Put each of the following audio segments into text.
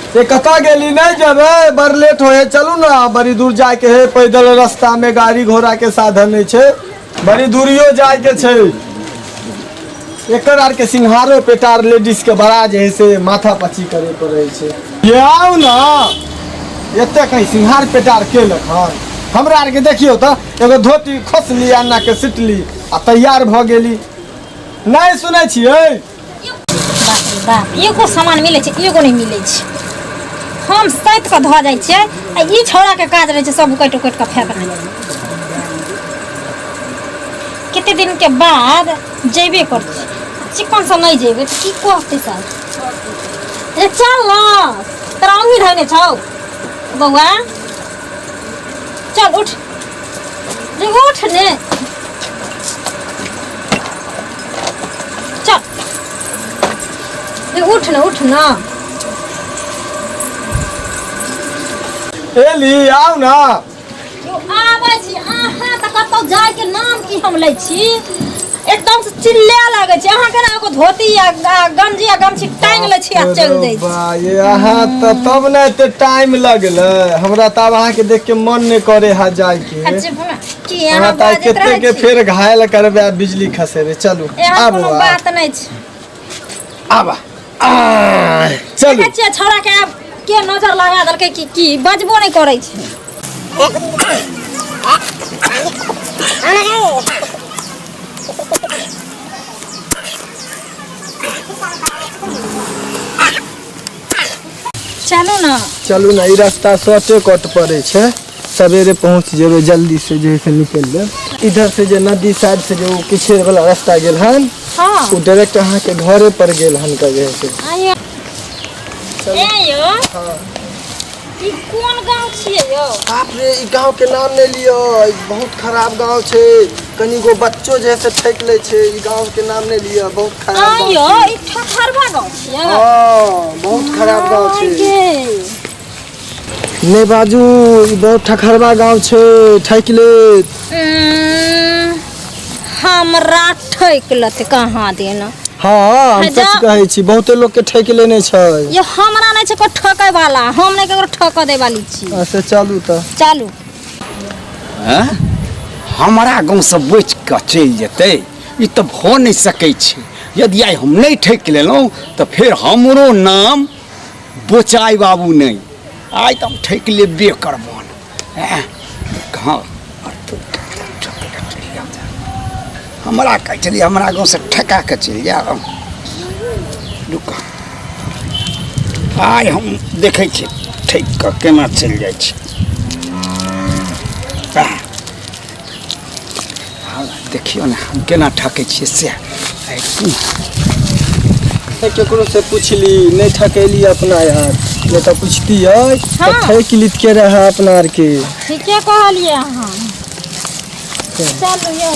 ये कतऽ गेली? नहीं जेबै, बड़ लेट होए, चलू ना, बड़ी दूर जाके है, पैदल रास्ता में गाड़ी घोड़ा के साधन नहीं छै, बड़ी दूरियो जाए के छै। एकर आर के सिंहारो पेटार लेडीज के बड़ा जे है से माथा पची करे पड़े छै। ये आउ ना, एते कहीं सिंहार पेटार केलक हन? हमरा आर के देखियौ तऽ एगो धोती खोसली, अन्ना के सिटली आ तैयार भऽ गेली। नहि सुनै छियै? बाप रे बाप, एगो सामान मिलै छै, एगो नहि मिलै छै। हम सैत कऽ धऽ जाइ छियै आ ई छौड़ाके काज रहै छै सब उकटि उकटि कऽ फेकनाइ। कते दिनके बाद जेबे करै छी, चिकनसँ नहि जेबै तऽ की कहतै सर? ए चल न, तोरा ओंघी धयने छौ बौआ, चल उठ रे, उठ ने, चल रे, उठ ने, उठ न। एली, आउ ना। यौ आबै छी। अहाँ तऽ कतहु जायके नाम की हम लै छी, एकदम से चिल्ले लागै छी। अहाँ केना एगो धोती आ आ गंजी आ गमछी टांगि लै छी आ चलि दै छी। बा, ये अहाँ तऽ तब ने एते टाइम लगलै। हमरा तऽ आब अहाँके देख के मन नहि करे हा जायके। अच्छा भला, की अहाँ अहाँ तऽ आइ बाजैत कते रहै के छी? फेर घायल करबै आ बिजली खसेबै। चलू, एहन आबू। कोनो बात नहि छै। आबा, चलू। देखै छियै छौड़ा के आब के नजर लगा देलकै कि की, बजबो नहि करै छै। चलू ने। चलू ने, ई रास्ता शॉर्टे कट पड़ै छै, सवेरे पहुँच जेबै, जल्दी से जे है से निकलि लेब। इधर से जे नदी साइड से जे ओ किछेर वाला रास्ता गेल हन, ओ डायरेक्ट अहाँके घरे पर गेल हन का जे है से। आइयो ए यौ। हाँ। ई कोन गाँव छियै यौ? बाप रे, ई गांव के नाम नहि लिअ, ई बहुत खराब गांव छै। कनि गो बच्चो जे है से ठकि लै छै। ई गांव के नाम नहि लिअ, बहुत खराब गांव आइयो छै। ई ठठरवा गाँव छियै? हाँ, बहुत खराब गांव छै। आगे। नहि बाजू, ई बहुत ठखरवा गांव छै, ठकि लेत। हमरा ठकि लेतै कहाँ दिन? हाँ, हम हे सच जा। कहै छी, बहुते लोग के ठकि लेने छै। ये हमरा नहि छै कोइ ठकै वाला, हम नहि ककरो ठकऽ दै वाली छी। अच्छा चलू तऽ। चलू। हैं? हमरा गाँवसँ बचि कऽ चलि जेतै, ई तऽ भऽ नहि सकै छै। यदि आइ हम नहि ठकि लेलहुँ तऽ फेर हमरो नाम बोचाइ बाबू नहि। आइ तऽ हम ठकि लेबे करबनि। हैं? हँ, हमरा कहै छलियै हमरा गाँवसँ ठका कऽ चलि जायब। रुक, आइ हम देखै छी ठकि कऽ केना चलि जाइ छी। आह, हँ, देखियौ ने हम केना ठकै छियै से आइ। नहि केकरो से पुछली, नहि ठकेली अपना यार, नहि तऽ पुछतियै तऽ ठकि लित के रहै अपना आरके। ठीके कहलियै अहाँ। चलू यौ,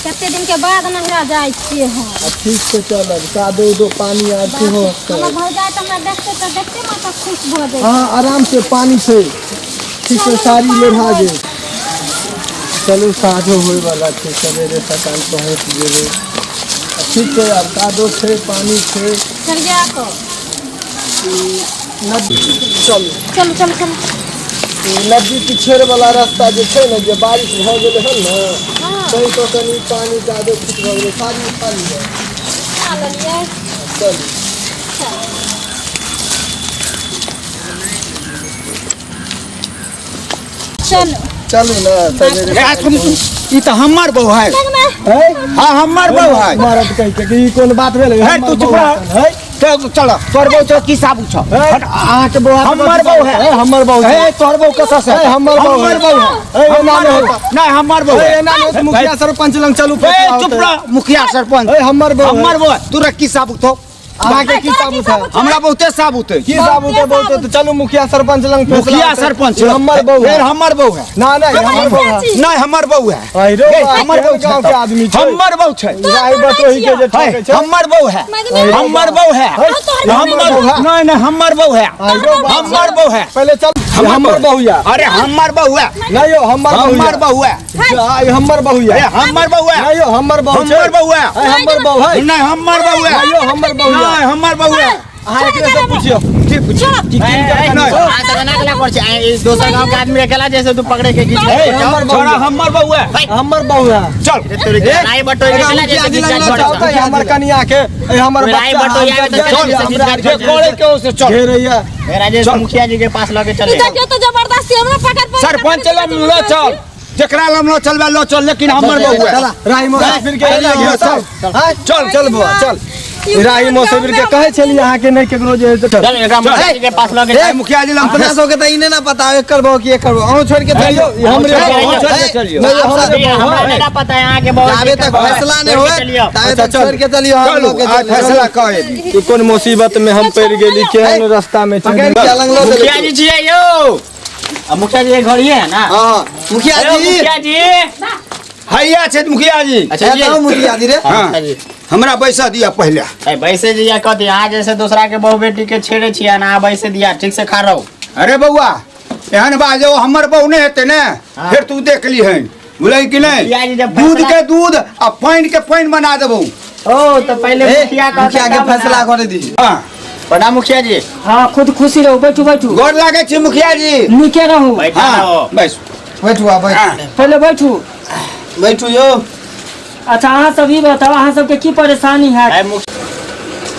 कते दिन के बाद नहिरा जाइ छियै हम। आ ठीक से चलब, कादो उदो पानी आर सेहो होतै। हमर भौजाइ तऽ हमरा देखते तऽ देखते माथा खुश भऽ जाइ। हाँ, आराम से, पानी छै, ठीक से साड़ी लोढ़ा गेल। चलू, साँझो होय वाला छै, सवेरे सकाल पहुँच जेबै। आ ठीक छै, आब कादो छै, पानी छै। सरिया कऽ नदी चलू। चलू चलू चलू। ई नदी पिछेड़ वाला रास्ता जे छै ने, जे बारिश भऽ गेलै हन ने, ताहि पर कनि पानी कादो फिट भऽ गेलै। साड़ी उठा लिअ। उठा लेलियै। चलू। चलू। चलू ने, सवेरे। ए, ई तऽ हमर बहू है। है? हाँ, हमर बहू है। मरद कहि के कि ई कोन बात भेलै? हे, हमर तू चुप बौआ रह। है? चल चल, तोहर बहू छौ की साबु छौ? हे, अहाँके बौआ तऽ हमर बहू है। हे, हमर बहू हे, तोहर बहू कतऽ से? हे, हमर बहू हमर है। बहू है। हे, एना हमर नहि बहू होता। नहीं, हमर बहू हे, है। एना नहि होता, मुखिया सरपंच लग चलू, ए, फैसला चुप होतै। रह, मुखिया सरपंच। हे, हमर बहू है। हमर बहू है। तू रख की साबुत हो? अहाँके की साबुत है? हमरा बहुते साबुत है। की साबुत है? बहुते तऽ चलू मुखिया सरपंच लग फैसला मुखिया होतै। सरपंच ई हमर बहू फिर है। हमर बहू है। ना ना, ई हमर बहू है। नहीं, हमर बहू है। अरे ए, बा, हमर बहू गाँव के आदमी छै। हमर बहू छै। राय बटोही के जे ठकै छै। हमर बहू है। हमर बहू है। हमर बहू है। नहीं नहीं, हमर बहू है। अरे बा, हमर बहू है। पहिले चल, हमर बहू या। अरे हमर बहू है। नहीं यौ, हमर बहू हमर या। बहू है। जा, ई हमर बहू या। ए, हमर बहू है। नहीं यौ, हमर बहू छै। हमर बहू है। ए, हमर बहू है। नहीं, हमर बहू है। नहीं यौ, हमर बहू या। नहीं, हमर बहू है। अहाँ एकरे से पूछियो। की पूछियो? कि किनकर कनिया? अहाँ सब एना केला करै छी? आँय, ई दोसर गांव के आदमी के केला जैसे तू पकड़े के घीच ए, हमर बहू छोड़ा हमर बउआ हमर बहू है। चल। तोरे के राय बटोई के एकरा केला मुखिया जैसे जी घीच लग घाच ना छोड़े चाहता है हमर कनिया के, ए हमर कोई राय बच्चा बटोई हम आवे सब तऽ जान चल, हमरा चल, जे करे के हो से चल। घेरैया। राजेश मुखिया जी के पास लगे चले। ई देखियौ तऽ जबरदस्ती हमरा पकड़ पकड़ सरपंच लग ल चल, जेकरा लग ल चलबे ल चल, लेकिन हमर बउआ चला राही मोसाफिर के चल, एलियै, चल, चल। हाँ, चल। चल बौआ चल। राही मोसाफिर के कहै छलियै अहाँके नहि केकरो जे चल। चल एकरा मुखिया जी के पास लगे ए, मुखिया जी लग अपना सबके तऽ ई नहि ने पता एकर बहू कि एकर बहू, अहूँ छोड़ि के चलियौ। ई हमरे चल, बहू चल, है। चलियौ। नहि, हमरे बहू हमरा है। नहि पता है अहाँ के बहू जाबे तक फैसला नहि होए चलियौ। ताबे अच्छा, तक चल। छोड़ि के चलियौ हम चलू लोग के आज चलियौ। फैसला कह दी। ई कोन मुसीबत में हम पड़ि गेली, केहन रास्ता में चलि पकड़ि के अलग लऽ मुखिया देलकै। जी छियै यौ। आ मुखिया जी के घर ये है ना? हँ मुखिया हेलो, जी। मुखिया जी। हैया छै मुखिया जी। अच्छा जी। बताउ मुखिया जी रे। हाँ। मुखिया जी। हमरा बैसा दिया पहले। ए, बैसे दिया कथी? अहाँ जैसे दूसरा के बहू बेटी के छेड़े छियै ना, अहाँ बैसे दिया ठीक से खा रहो। अरे बउआ एहन बात जो हमर बहू नहीं हेतै ने, हाँ। फिर तू देख लीहन, बुझलही कि नहीं? मुखिया जी जब दूध फैसला- के दूध आ पानि के पानि बना देबौ। ओ तो पहले ए, मुखिया कहतै मुखिया के तब ना। फैसला करे दी। हाँ। प्रणाम मुखिया जी। हाँ खुद खुशी रहो, बैठू बैठू। गोर लागे छी मुखिया जी। नीके रहू। बैठा हाँ रहो। बैस। बैठू आ बैठ। हाँ। पहले बैठू। बैठू यौ। अच्छा अहाँ सब ई बताओ, अहाँ सबके की परेशानी है?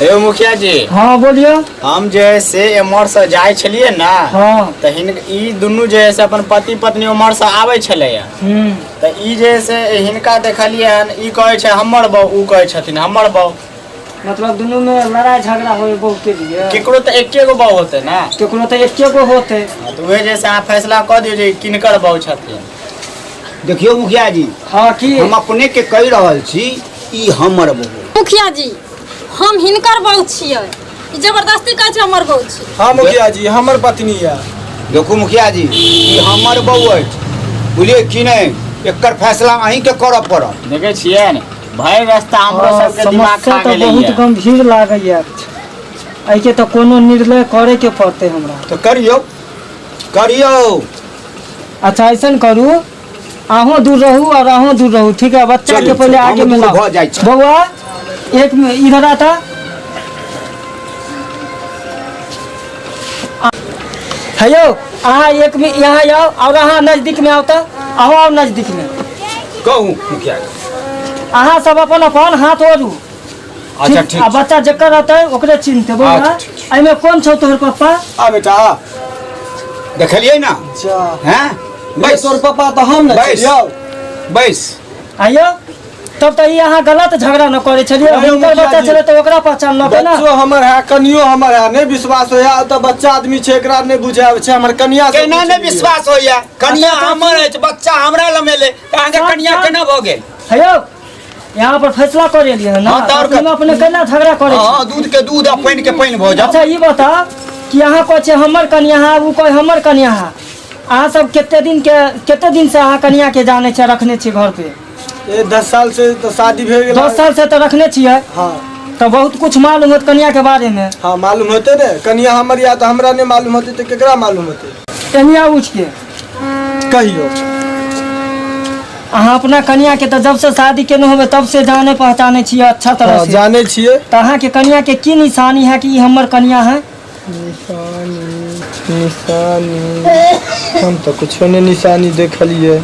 ए, यौ मुखिया जी। हाँ बोलियो। हम जे है से एम्हर से जाइ छलियै ना, हाँ। तऽ हिन ई दुनू जे है से अपन पति पत्नी उम्हर से आबै छलैया, तऽ ई जे है से हिनका देखलियै हन, ई कहै छै हमर बहू, ऊ कहै छथिन हमर बहू। मतलब दुनू में लड़ाई झगड़ा होय बहू के लिए? केकरो तऽ एके गो बहू होतै ना। केकरो तऽ एके गो होतै। हाँ, तऽ उहे जे से अहाँ फैसला कऽ दियौ जे किनकर बहू छथिन। देखियौ मुखिया जी। हाँ की? हम अपने के कहि रहल छी ई हमर बहू। मुखिया जी हम हिनकर बहू छियै, ई जबरदस्ती कहै छै हमर बहू छी। हाँ मुखिया जी हमर पत्नी है। देखू मुखिया जी ई हमर बहू अछि, बुझलियै कि नहि? एकर फैसला अहीं के करऽ पड़त। देखै छियै ने भरि रास्ता हमरो हाँ, सबके दिमाग समस्या खा तऽ गेलैया। बहुत गंभीर लागैया, एहिके तऽ कोनो निर्णय करे के पड़तै हमरा। तऽ करियौ करियौ। अच्छा ऐसन करू, अहूँ दूर रहू और अहूँ दूर रहू, ठीक है? बच्चा चलू, के पहले हम आगे दूर मिलाओ। भऽ जाइ छी। बउआ एक इधर आता। हेयो अहाँ एक में यहाँ आओ और अहाँ नजदीक में आओ, तऽ अहूँ आओ नजदीक में। कहू मुखिया जी। अहाँ सब अपन अपन हाथ ओढ़ू। अच्छा, ठीक आ छै। बच्चा जकर रहतै ओकरे चिन्हतै। बउआ अच्छा, ठीक छै। एहिमे कोन छौ तोहर पप्पा? आ बेटा आ। देखलियै ना? अच्छा। हैं? बैस। बैस। तोर पापा तऽ हम ने बैस। छियौ। बैस। आइयो तब तऽ ई अहाँ गलत झगड़ा न करै छलियै, नहीं, हुनकर मुखिया बच्चा जी। छलै तऽ ओकरा पहचानलकै ना। बच्चो हमर है, कनियो हमर है, नहि विश्वास होइया तऽ बच्चा आदमी छै, एकरा नहि बुझाबै आबै छै, हमर कनिया से केना नहि पुछि लियौ। विश्वास होइया? कनिया हमर अछि, बच्चा हमरा लमेले, तऽ अहाँके साफ, कनिया साफ। केना भऽ गेल? हेयौ यहाँ पर फैसला करे लिए ना, हाँ, तऽ आओर अपने कथी? अपने केना झगड़ा करे छी? हाँ, दूध के दूध आ पानि के पानि भऽ जाओ। अच्छा ई बताओ कि अहाँ कहै छियै हमर कनिया है, उ कहै हमर कनिया है, अहाँ सब कते दिन के, कते दिन से अहाँ कनिया के जाने छियै, रखने छियै घर पे? ए 10 साल से तऽ शादी भए गेल। 10 साल से तऽ रखने छियै। हाँ। तऽ बहुत कुछ मालूम होत कनिया के बारे में। हाँ मालूम होते ने, कनिया हमर या तऽ हमरा नहि मालूम होते तऽ केकरा मालूम होते? कनिया उठ के कहियो अहाँ अपना कनिया के तऽ जब से शादी केने होबै तब से जाने पहचाने छियै अच्छा तरह हाँ, से। जाने छियै। तऽ अहाँ के कनिया के की निशानी है कि ई हमर कनिया है? निशानी निशानी हम तऽ कुछो नहि निशानी देखलियै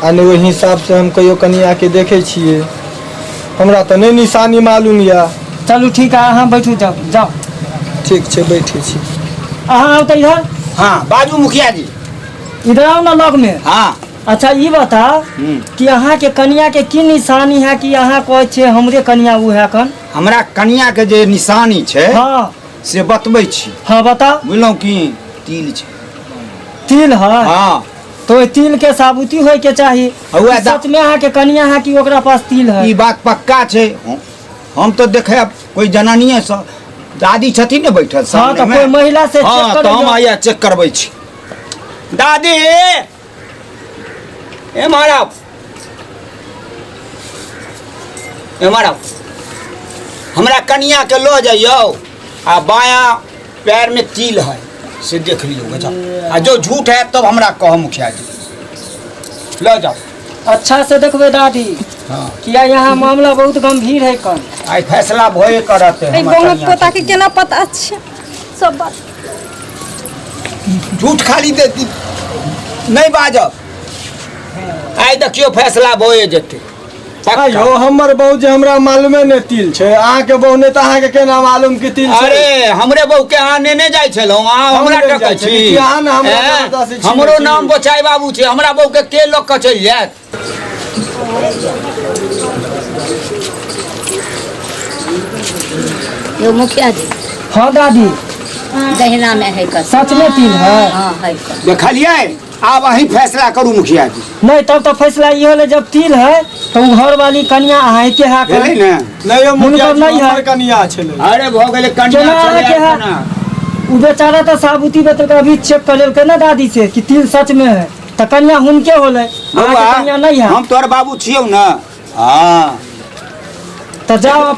आ नहि ओहि हिसाब से हम कहियो कनिया के देखै छियै, हमरा तऽ नहि निशानी मालूम यऽ। चलू ठीक है, अहाँ बैठू, जाउ जाउ। ठीक छै बैठे छी। अहाँ आउ तऽ इधर। हाँ बाजू मुखिया जी। इधर आउ ना लग में। हाँ। अच्छा ई बताओ कि अहाँ के कनिया के की निशानी है कि अहाँ कहै छियै हमरे कनिया उ है कन? हमरा कनिया के जे निशानी छै, हाँ। से बतबै छी। हाँ बताओ। बुझलहुँ कि तिल छै। तिल है? हाँ। तो ओहि तिल के साबुती होय के चाही। हौआ दा- सच में अहाँ के कनिया है कि ओकरा पास तिल है? ई बात पक्का छै। हम तऽ देखे कोई जनानिए सँ दादी छथिन ने बैठल हाँ, सामने तऽ में। कोई महिला से हाँ, चेक तऽ हम करैयौ। आइया चेक करबै छी। दादी ए महाराज, ए महाराज, हमरा कनिया के लऽ जइयौ आ बायां पैर में तिल है से देख लियौ गजब, आ जो झूठ है तब हमरा कह मुखिया जी, लऽ जाओ। अच्छा से देखबै दादी। किया यहाँ मामला बहुत गंभीर है कल। आइ फैसला भए करत एहि गाँवक पोता के केना पता छै सब बात? झूठ खाली दे नहि बाजब। आइ देखियौ फैसला भए जेतै पक्का। अयो हमर बहू जे हमरा मालूमे नहि तिल छै, अहाँके बहू नहि तऽ अहाँके केना मालूम कि तिल छै? अरे हमरे बहू के अहाँ नेने जाइ छलहुँ, अहाँ हम हमरा नहि टकै जाइ छी। छली, कि अहाँ ने हमरा ऐं? जबरदस्ती छीनै हमरो छी। नाम बोचाइ बाबू छै, हमरा बहू के के लऽ कऽ चलि जायत? यो मुखिया जी। हाँ दादी। दहिना में है कस। सच में तिल है? हाँ है कस। देखलियै, आब अहीं फैसला करू मुखिया जी। नहीं तब तो फैसला ये होले, जब तिल है तो उ घर वाली कन्या अहाँ के है। भेलै ने? नहीं यौ मुखिया हुनकर जी, नहि है। हमर कनिया छलै। अरे भऽ गेलै कनिया केना छलै अहाँके है? केना? उ बेचारा तो साबुती बतल अभी चेक कर लेलकै ना दादी से कि तिल सच में है, तो कन्या हुनके होले, अहाँके बौआ, कन्या नहीं है। हम तोहर बाबू छियौ ने। हाँ तो जाओ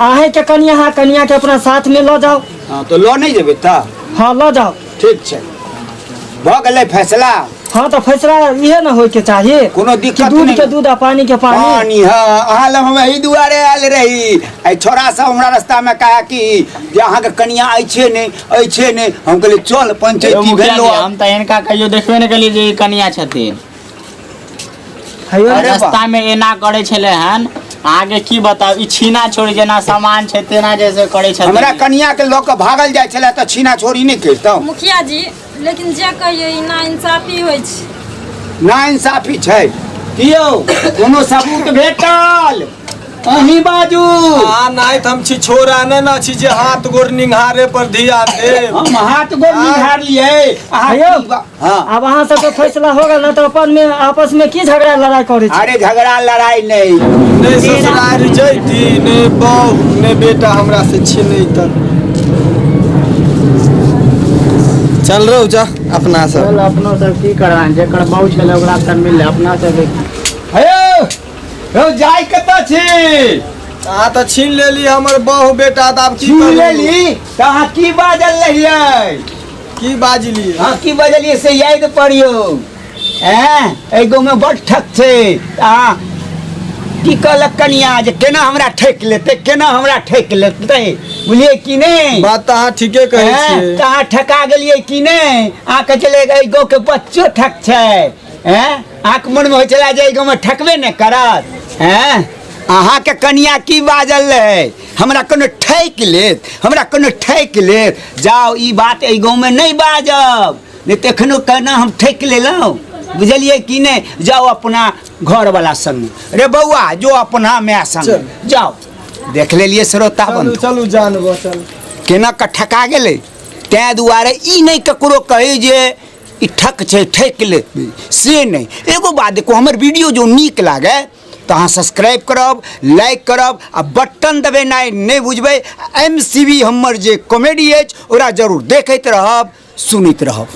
अहें के कन्या है, कन्या के अपना साथ में ल जाओ। हाँ तो लऽ नहीं जेबै तऽ? हाँ ल जाओ। ठीक छै, भऽ गेलै फैसला। हाँ तो फैसला इहे न होय के चाहिए, कोनो कि दिक्कत दूध नहि। के दूध आ पानी के पानी। पानी। हाँ, अहाँ लग हम एहि दुआरे आयल रही, एहि छोरा सब हमरा रास्ता में कहा कि जे अहाँके कनिया अछि नहि अछि नहि, हम कहलियै चल पंचायती मुखिया भेलो। जी, हम तऽ हिनका कहियो देखबे नहि केलियै जे ई कनिया छथिन। हयो। अरे वाह। रास्ता में एना करै छलै हन, अहाँके की बताउ, ई छीना छोड़ी जेना सामान छै तेना जैसे करै छथिन। हमरा कनिया के लऽ कऽ भागल जाइ छलै तऽ छीना छोड़ी नहि करितहुँ? मुखिया जी, लेकिन जे कहियो ई ना इंसाफी होइ छै। ना इंसाफी छै कि यौ? कोनो सबूत भेटल? अहीं बाजू। अहाँ नहि तऽ हम छी छोरा नहि ने छी जे हाथ गोर निंघारे पर ध्यान देब। हम हाथ गोर निहारलियै अहाँ हयौ। की हाँ। अब अहाँ सबके फैसला हो गेल ना तऽ अपन में आपस में की झगड़ा लड़ाई करै छी? अरे झगड़ा लड़ाई नहीं। नहि ससुरारि जैती, नहि बहू नहि बेटा हमरा से छिनैतन। चल रहो जा अपना सब। चल अपनो सब की करबनि, जेकर बहू छलै ओकरा तऽ मिललै, अपना सब हेयौ यौ, जाय कतऽ छी? अहाँ तऽ छीन लेली हमर बहू बेटा, तऽ आब की छीन करू? लेली तऽ अहाँ की बाजल रहियै? की बाजलियै? हाँ की बजलियै से याद पड़ियौ। ऐं एहि गाँवमे बड ठक छै। अहाँ की कहलक कनिया जे केना हमरा ठकि लेतै, केना हमरा ठकि लेतै, बुझलियै कि नहि? बात तऽ अहाँ ठीके कहै ऐं, छियै। तऽ अहाँ ठका गेलियै कि नहि? अहाँ कहै छलै एहि गाँवके बच्चो ठक छै। ऐं अहाँके मनमे होइ छलै जे एहि गाँवमे ठकबे नहि करत। ऐं अहाँके कनिया की बाजल रहै? हमरा कोनो ठकि लेत, हमरा कोनो ठकि लेत। जाउ ई बात एहि गाँवमे नहि बाजब, नहि तऽ एखनो केना हम ठकि लेलहुँ, बुझलियै कि नहि? जाउ अपना घरवला संग। रे बौआ, जो अपना माय संग जाउ। देख लेलियै श्रोता चलू बंधु, चलू जानबो चलू केना कऽ ठका गेलै। ताहि दुआरे ई नहि ककरो कहै जे ई ठक छै, ठकि लेतै, से नहि। एगो बात देखू, हमर वीडियो जो नीक लागै तऽ अहाँ सब्सक्राइब करब, लाइक करब आ बटन दबेनाइ नहि बुझबै। एम सी बी हमर जे कॉमेडी अछि ओकरा जरूर देखैत रहब, सुनैत रहब।